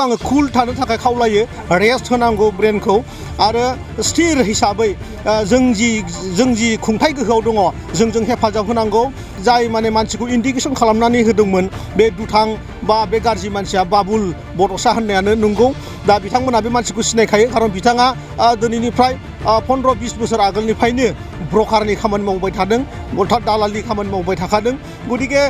आङो कुल थानो थाखाय खावलायो रेस्ट होनांगौ ब्रेनखौ आरो स्थिर हिसाबै जों जि खुंथाय गोहोआव दङ जोंजों हेफाजाब होनांगौ जाय मानसिखौ इन्डिकेसन खालामनानै होदोंमोन बे दुथां बा बे गाज्रि मानसिया बाबुल बड'सा होननायानो नंगौ दा बिथांमोना बे मानसिखौ सिनायखायो खारन बिथाङा दिनैनिफ्राय 15-20 बोसोर आगोलनिफ्रायनो ब्रकारनि खामानि मावबाय थादों अर्थात दालालनि खामानि मावबाय थाखादों गतिके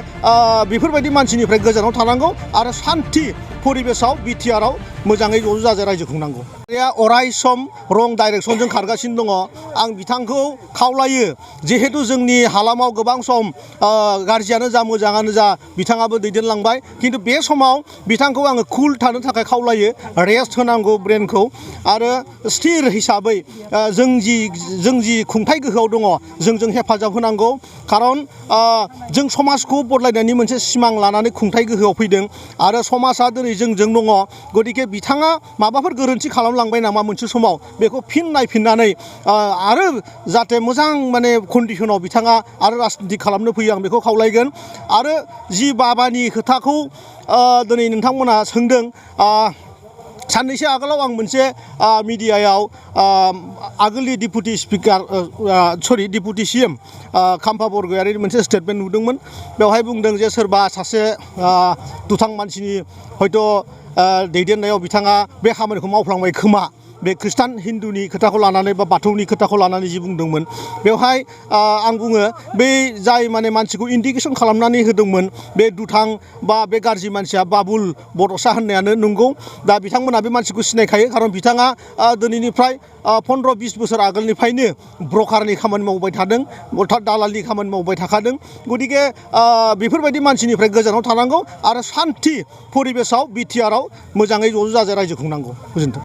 बेफोरबायदि मानसिनिफ्राय गोजानाव थानांगौ आरो सान्थि परिबेसाव बिटिआरआव मोजाङै ज' जाजाय रायजो खुंनांगौ अराय सम रं डाइरेक्सनजों खारगासिनो दङ आं बिथांखौ खावलायो जिहेतु जोंनि हालामाव गोबां सम गाज्रियानो जा मोजाङानो जा बिथाङाबो दैदेनलांबाय खिन्थु बे समाव बिथांखौ आङो कुल थानो थाखाय खावलायो रेस्ट होनांगौ ब्रेनखौ आरो स्थिर हिसाबै जों जि खुंथाय गोहोआव दङ जोंजों हेफाजाब होनांगौ खारन जों समाजखौ बदलायनायनि मोनसे सिमां लानानै खुंथाय गोहोआव फैदों आरो समाजा दिनै जोंजों दङ गतिके बिथाङा माबाफोर गोरोन्थि खालामलांबाय नामा मोनसे समाव बेखौ फिन नायफिननानै आरो जाहाथे मोजां कन्डिसनाव बिथाङा आरो राजनिति खालामनो फैयो आं बेखौ खावलायगोन आरो जि बाबानि खोथाखौ दिनै नोंथांमोना सोंदों साननैसो आगोलाव आं मोनसे मिडियायाव आगोलनि डिपुटि सिएम खाम्फा बरगयारिनि मोनसे स्टेटमेन्ट नुदोंमोन बेवहाय बुंदों जे सोरबा सासे दुथां मानसिनि हयथ' दैदेननायाव बिथाङा बे खामानिखौ मावफ्लांबाय खोमा बे खृष्टान हिन्दुनि खोथाखौ लानानै बा बाथौनि खोथाखौ लानानै जि बुंदोंमोन बेवहाय आं बुङो बै जाय मानसिखौ इन्डिकेसन खालामनानै होदोंमोन बे दुथां बा बे गाज्रि मानसिया बाबुल बड'सा होननायानो नंगौ दा बिथांमोना बे मानसिखौ सिनायखायो खारन बिथाङा दिनैनिफ्राय 15-20 बोसोर आगोलनिफ्रायनो ब्रकारनि खामानि मावबाय थादों अर्थात दालालनि खामानि मावबाय थाखादों गतिके बेफोरबायदि मानसिनिफ्राय गोजानाव थानांगौ आरो सान्थि परिबेसाव बिटिआरआव मोजाङै ज' जाजाय रायजो खुंनांगौ गोजोन्थों।